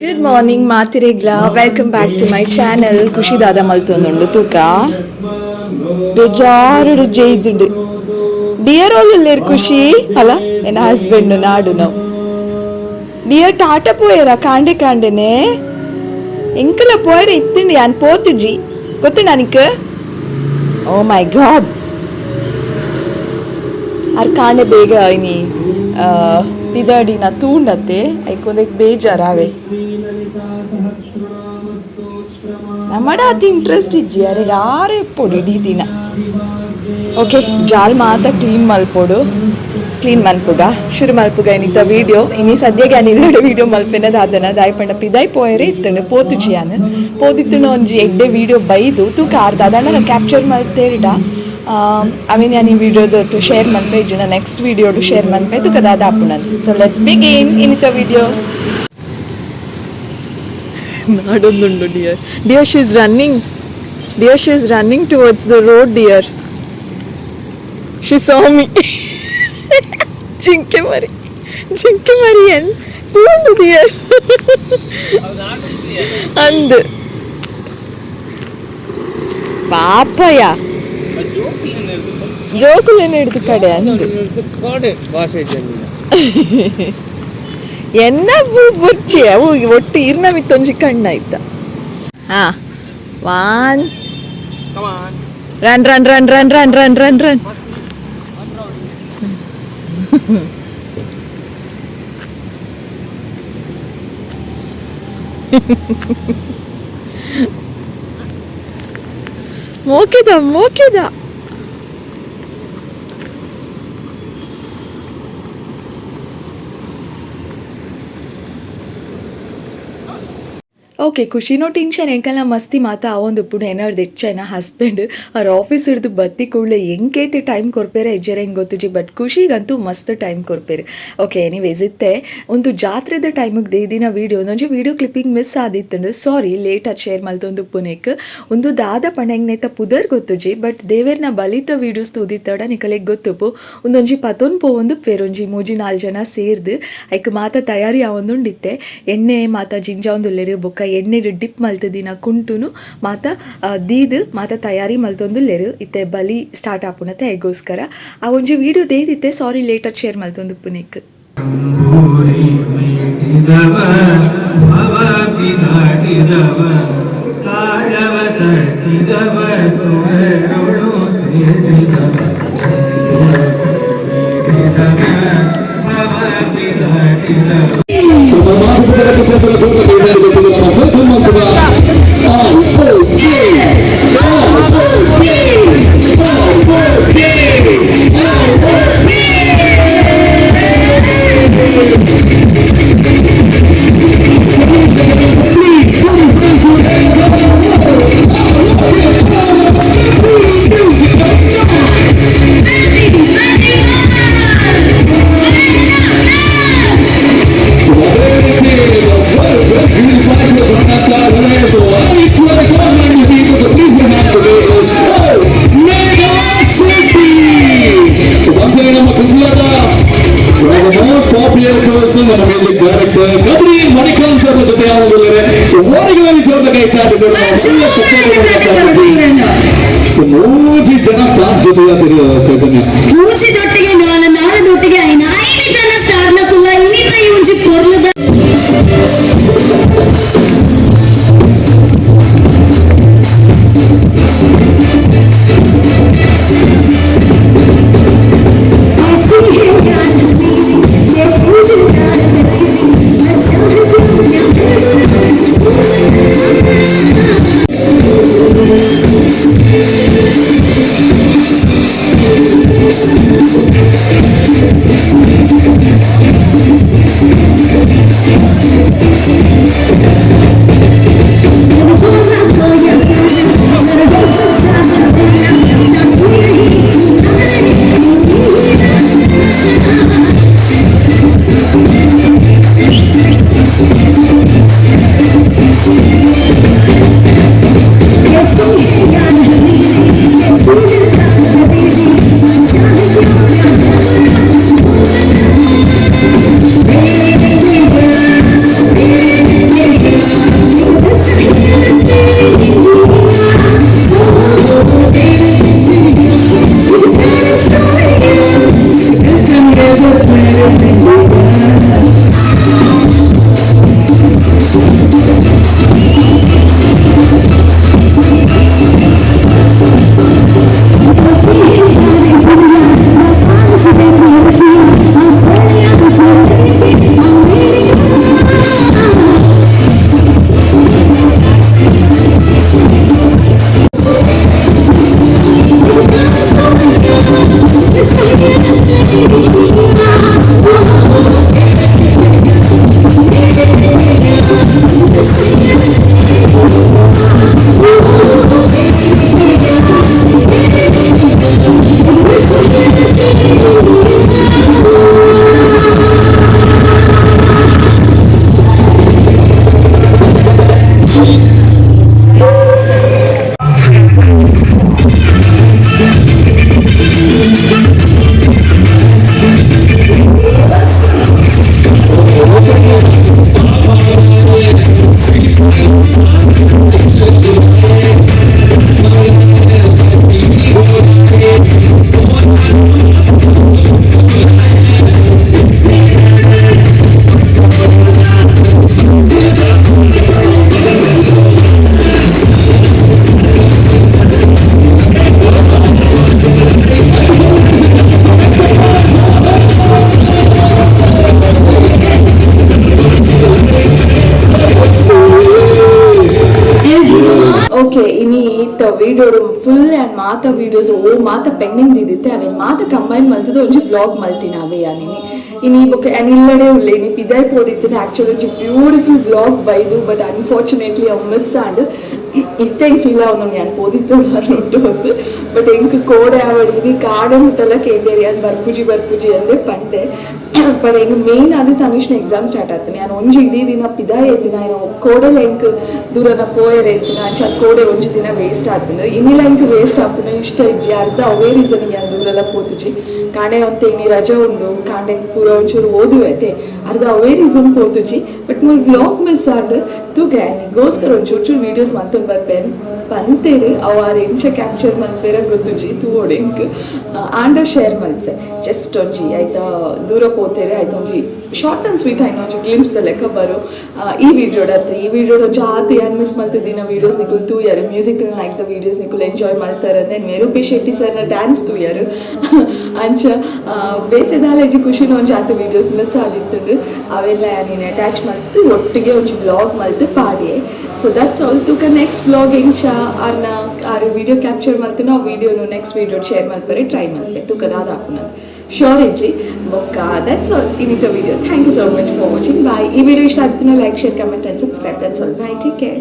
Good morning ಮಾತಿರೆಗ್ಲ, welcome back to my channel. ಖುಷಿ ದಾದ ಮಲ್ತೊಂದುಂಡು ತೂಕ, ಬೇಜಾರುಡು ಜೈದುಂಡು. ಡಿಯರ್ ಓಲುಲ್ಲೇರ್ ಖುಷಿ ಅಲ್ಲ, ಎನ್ನ ಹಸ್ಬೆಂಡ್ ನಾಡು ನಾವು. ಡಿಯರ್ ಟಾಟಾ ಪೋಯರ ಕಾಂಡೆ ಕಾಂಡೆನೆ ಎಂಕಲ ಪೋಯರ ಇತ್ತುಂಡು ಯಾನ್ ಪೋತುಜಿ ಗೊತ್ತುಂಡ ನಿಕ್? ಓ ಮೈ ಗಾಡ್, ಆರ್ ಕಾಂಡೆ ಬೇಗ ಇನಿ ಪಿದಾಡಿನ ತೂಂಡತ್ತೆ, ಐಕೊಂದಕ್ಕೆ ಬೇಜಾರಾವೆ. ನಮ್ಮಡ ಅತಿ ಇಂಟ್ರೆಸ್ಟ್ ಇಜ್ಜಿ ಅರೆಗ್ ಆರೆ ಇಪ್ಪೊಡು ಇಡೀ ದಿನ. ಓಕೆ, ಜಾಲ್ ಮಾತ ಕ್ಲೀನ್ ಮಲ್ಪೊಡು, ಕ್ಲೀನ್ ಮನ್ಪುಗ ಶುರು ಮಲ್ಪುಗ ಇನ್ನಿತ ವೀಡಿಯೋ. ಇನಿ ಸದ್ಯಗೆ ಯಾನ್ ಇಲ್ಲಡೆ ವೀಡಿಯೋ ಮಲ್ಪೆನ ದಾದನ ದಾಯಿ ಪಂಡ ಪಿದಾಯ್ ಪೋಯರೆ ಇತ್ತುಂಡು, ಪೋತುಜಿ ಯಾನ್. ಪೋದಿತ್ತುಂಡು ಒಂಜಿ ಎಡ್ಡೆ ವೀಡಿಯೋ ಬೈದು ತೂಕ, ಆರ್ ದಾದಾಂಡ ಕ್ಯಾಪ್ಚರ್ ಮಲ್ತೇರಿಡ ಅವೇನ್ ಯಾನ್ ಈ ವೀಡಿಯೋದೊಟ್ಟು ಶೇರ್ ಮನ್ಪೆ ಇಜ್ಜಿಡ ನೆಕ್ಸ್ಟ್ ವೀಡಿಯೋಡು ಶೇರ್ ಮನ್ಪೆ, ತೂಕ ದಾದ ಆಪುಂಡಂದ್. ಸೊ let's begin ಇನ್ನಿತ video. ನಾಡೊಂದುಂಡು dear, dear, she is running, dear, she is running towards the road, dear. She saw me. ಜಿಂಕೆ ಮರಿ, ಜಿಂಕೆ ಮರಿ ಎನ್ ತೂಂಡು ಡಿಯರ್ ಅಂದ್ ಪಾಪಯ ಜೋಕುಲೇನು ಹಿಡ್ದು ಕಡೆ ಅಂದು. ಭಾಷೆ. ಎನ್ನ ಬುರ್ಚಿ ಅವು ಒಟ್ಟು ಇರ್ನ ಮಿತ್ತೊಂಜಿ ಕಣ್ಣಾಯ್ತ. ಹಾ, one, run run run run run run run run. ಮೋಕೆದ ಮೋಕೆದ. ಓಕೆ, ಖುಷಿನೋ ಟೆನ್ಷನ್ ಎಂಕಲ್ನ ಮಸ್ತಿ ಮಾತ ಆವೊಂದು ಉಪ್ಪುಂಡು. ಏನಾರ್ದು ಹೆಚ್ಚ ಹಸ್ಬೆಂಡ್ ಅವ್ರ ಆಫೀಸ್ ಹಿಡ್ದು ಬತ್ತಿ ಕೂಡಲೇ ಎಂಕೇತಿ ಟೈಮ್ ಕೊರ್ಪೇರೆ ಇಜ್ಜೆರೆ ಹೆಂಗೆ ಗೊತ್ತುಜಿ, ಬಟ್ ಖುಷಿಗಂತೂ ಮಸ್ತ್ ಟೈಮ್ ಕೊರ್ಪೇರು. ಓಕೆ, ಎನಿವೇಸ್, ಇತ್ತೆ ಒಂದು ಜಾತ್ರೆದ ಟೈಮಿಗೆ ದೇದಿನ ವೀಡಿಯೋ ಒಂದೊಂಜಿ ವೀಡಿಯೋ ಕ್ಲಿಪ್ಪಿಂಗ್ ಮಿಸ್ ಆದಿತ್ತುಂಡು, ಸಾರಿ, ಲೇಟ್ ಆದ್ ಶೇರ್ ಮಲ್ತೊಂದು ಉಪ್ಪುನೆಕ್. ಒಂದು ದಾದ ಪಂಡ ಪುದರ್ ಗೊತ್ತುಜಿ, ಬಟ್ ದೇವೆರ್ನ ಬಲಿತ ವೀಡಿಯೋಸ್ ತೂದಿತ್ತಡ ನಿಕಲೆಗ್ ಗೊತ್ತುಪ್ಪು. ಒಂದೊಂಜಿ ಪತೊನ್ ಪೋವೊಂದು ಪೇರೊಂಜಿ ಮೂಜಿ ನಾಲ್ ಜನ ಸೇರ್ದು ಐಕ್ ಮಾತ ತಯಾರಿ ಆವೊಂದುಂಡಿತ್ತೆ. ಎಣ್ಣೆ ಮಾತ ಜಿಂಜಾವೊಂದುಲ್ಲೆರ್, ಬೊಕ್ಕ ಎಣ್ಣೆಡ್ ಡಿಪ್ ಮಲ್ತುದಿನ ಕುಂಟುನು ಮಾತ ದೀದ್ ಮಾತ ತಯಾರಿ ಮಲ್ತೊಂದುಲ್ಲೆರ್. ಇತ್ತೆ ಬಲಿ ಸ್ಟಾರ್ಟ್ ಆಪುನತೆ, ಐಗೋಸ್ಕರ ಆ ಒಂಜಿ ವೀಡಿಯೋ ದೇದಿತ್ತೆ, ಸಾರಿ, ಲೇಟ್ ಆದ್ ಶೇರ್ ಮಲ್ತೊಂದು ಉಪ್ಪುನೆಕ್. ತಂಬೂರಿ ಮೀಟಿದವ, ಭವತಿ ದಾಟಿದವ, ತಾಳವ ತಟ್ಟಿದವ, ಸುರರುಳು ಸೇರಿದವ, ಮೀಟಿದವ, ಭವತಿ ದಾಟಿದವ. ಸೊ ನಮ್ಮ ಮಾತುಕತೆ ಜೋರ ಕೈದಾಡಿ ನಮ್ಮ welcome popular person, ನಮ್ಮ music director Kadri Manikanth sir ಜೊತೆ ಯಾವಾಗಲೂ. ಸೊ ಓರಿಗಾಗಿ ಜೋರದ ಕೈ. ಸೊ ಮೂಜಿ ಜನ ಟಾಪ್ ಜೊತೆ ಚೈತನ್ಯ. ಮೂಜಿ ದೊಟ್ಟಿಗೆ ನಾಲ್, ನಾಲ್ ದೊಟ್ಟಿಗೆ ಐನ್, ಐನ್ ಜನ ಸ್ಟಾರ್ ನ ಕುಲ್ಲ ಇನ್ನಿತ ಈ ಒಂಜಿ ಪೊರ್ಲುದ. ಓಕೆ, ಇನಿ ಇತ್ತ ವೀಡಿಯೋಡು ಫುಲ್ ಆ್ಯಂಡ್ ಮಾತ ವೀಡಿಯೋಸ್ ಓ ಮಾತ ಪೆಂಡಿಂಗ್ ದಿದಿತ್ತೆ, ಅವೆನ್ ಮಾತ ಕಂಬೈನ್ ಮಲ್ತದ ಒಂಜಿ ವ್ಲಾಗ್ ಮಲ್ತಿನ ಅವೇ ಯಾನ್ ಇನಿ. ಇನಿ ಬೊಕ ಯಾನ್ ಇಲ್ಲಡೆ ಉಲ್ಲೆ. ಇನಿ ಪಿದಾಯ್ ಪೋದಿತ್ತಿನ. ಆಕ್ಚುಲಿ ಒಂಜಿ ಬ್ಯೂಟಿಫುಲ್ ವ್ಲಾಗ್ ಬೈದು, ಬಟ್ ಅನ್ಫಾರ್ಚುನೇಟ್ಲಿ ಅವು ಮಿಸ್ ಆಂಡ್. ಇತ್ತೆ ಎಂಕ್ ಫೀಲ್ ಆವೊಂದುಂಡು, ಯಾನ್ ಪೋದಿತ್ತು ಉಂಟು. ಬಟ್ ಎಂಕ್ ಕೋಡೆ ಆವಡ್, ಇನಿ ಕಾಡೆ ಮುಟ್ಟಲ ಕೇಂಡೇರಿ, ಯಾನ್ ಬರ್ಪುಜಿ ಬರ್ಪುಜಿ ಅಂದೆ ಪಂಡೆ. ಬಟ್ ಎಂಕ್ ಮೇನ್ ಆದ್ ತನುಷ್ನ ಎಕ್ಸಾಮ್ ಸ್ಟಾರ್ಟ್ ಆತನೆ. ಯಾನ್ ಒಂಜಿ ಇಡೀ ದಿನ ಪಿದಾಯ್ ಎತ್ತಿನ ಆಯ್ನ ಕೋಡೆಲ ಎಂಕ್ ದೂರನ ಪೋಯೆರೆ ಇತ್ತಿನ. ಅಂಚ ಕೋಡೆ ಒಂಜಿ ದಿನ ವೇಸ್ಟ್ ಆತುಂಡು. ಇನಿಲ ಎಂಕ್ ವೇಸ್ಟ್ ಆಪುನ ಇಷ್ಟ ಇಜ್ಜಿ. ಅರ್ಧ ಅವೇ ರೀಸನ್ ಯಾನ್ ದೂರೆಲ್ಲ ಪೋತುಜಿ. ಕಾಂಡೆ ಒಂತೆ ಇನಿ ರಜೆ ಉಂಡು, ಕಾಂಡೆ ಪೂರ ಒಂಚೂರು ಓದುವೈತೆ, ಅರ್ಧ ಅವೇ ರೀಸನ್ ಪೋತುಜಿ. ಬಟ್ ಮೂಲು ವ್ಲಾಗ್ ಮಿಸ್ ಆಂಡ್. ತೂಕ, ಗೋಸ್ಕರ ಒಂಚೂರು ಚೂರು ವೀಡಿಯೋಸ್ ಮಲ್ತೊಂದು ಬರ್ಪೇನ್ ಪಂತೇರು. ಅವು ಆರ್ ಎಂಚ ಕ್ಯಾಪ್ಚರ್ ಮಲ್ಪೆರ ಗೊತ್ತುಜಿ, ತೂವೊಡು ಎಂಕ್. ಆಂಡ ಶೇರ್ ಮಲ್ತೆ ಜಸ್ಟ್ ಒಂಜಿ ಆಯ್ತಾ, ದೂರ ಪೋತೇರೆ ಆಯ್ತು, ಒಂಜಿ ಶಾರ್ಟ್ ಅಂಡ್ ಸ್ವೀಟ್ ಆಯ್ನ ಒಂಜಿ ಗ್ಲಿಮ್ಸ್ ದ ಲೆಕ್ಕ ಬರು ಈ ವಿಡಿಯೋಡ್ ಅತ್ತು. ಈ ವಿಡಿಯೋಡ್ ಒಂಜಿ ಆತು ಯಾನ್ ಮಿಸ್ ಮಲ್ತಿದ್ದಿನ ವೀಡಿಯೋಸ್ ನಿಕುಲು ತೂಯರು. ಮ್ಯೂಸಿಕಲ್ ನೈಟ್ ದ ವೀಡಿಯೋಸ್ ನಿಕುಲು ಎಂಜಾಯ್ ಮಲ್ತಾರೆ. Then Rupesh Shetty ಸರ್ನ ಡ್ಯಾನ್ಸ್ ತೂಯರು. ಅಂಚ ಬೇತೆ ದಾಲೇಜಿ ಖುಷಿನ ಒಂಜಿ ಆತು ವೀಡಿಯೋಸ್ ಮಿಸ್ ಆದಿತ್ತುಂಡು. ಅವೆಲ್ಲ ನೀನು ಅಟ್ಯಾಚ್ ಮಲ್ತು ಒಟ್ಟಿಗೆ ಒಂಜಿ ವ್ಲಾಗ್ ಮಲ್ತು ಪಾಡಿಯೆ. ಸೊ that's all. ತೂಕ, ನೆಕ್ಸ್ಟ್ ವ್ಲಾಗ್ ಎಂಚ ಆರ್ನ ಆರು ವಿಡಿಯೋ ಕ್ಯಾಪ್ಚರ್ ಮಲ್ತು ಆ ವಿಡಿಯೋನು ನೆಕ್ಸ್ಟ್ ವಿಡಿಯೋ ಶೇರ್ ಮಲ್ಪರೆ ಟ್ರೈ ಮಲ್ಪೆ. ತೂಕ ದಾದ ಶೋರ್ ಇಜ್ಜಿ. ಬೊಕ್ಕ that's all ಇನ್ನಿತ video. Thank you so much for watching. Bye. ಈ ವಿಡಿಯೋ ಇಷ್ಟ ಆಗ್ತಾನೆ, like, share, comment and subscribe. That's all. Bye, take care.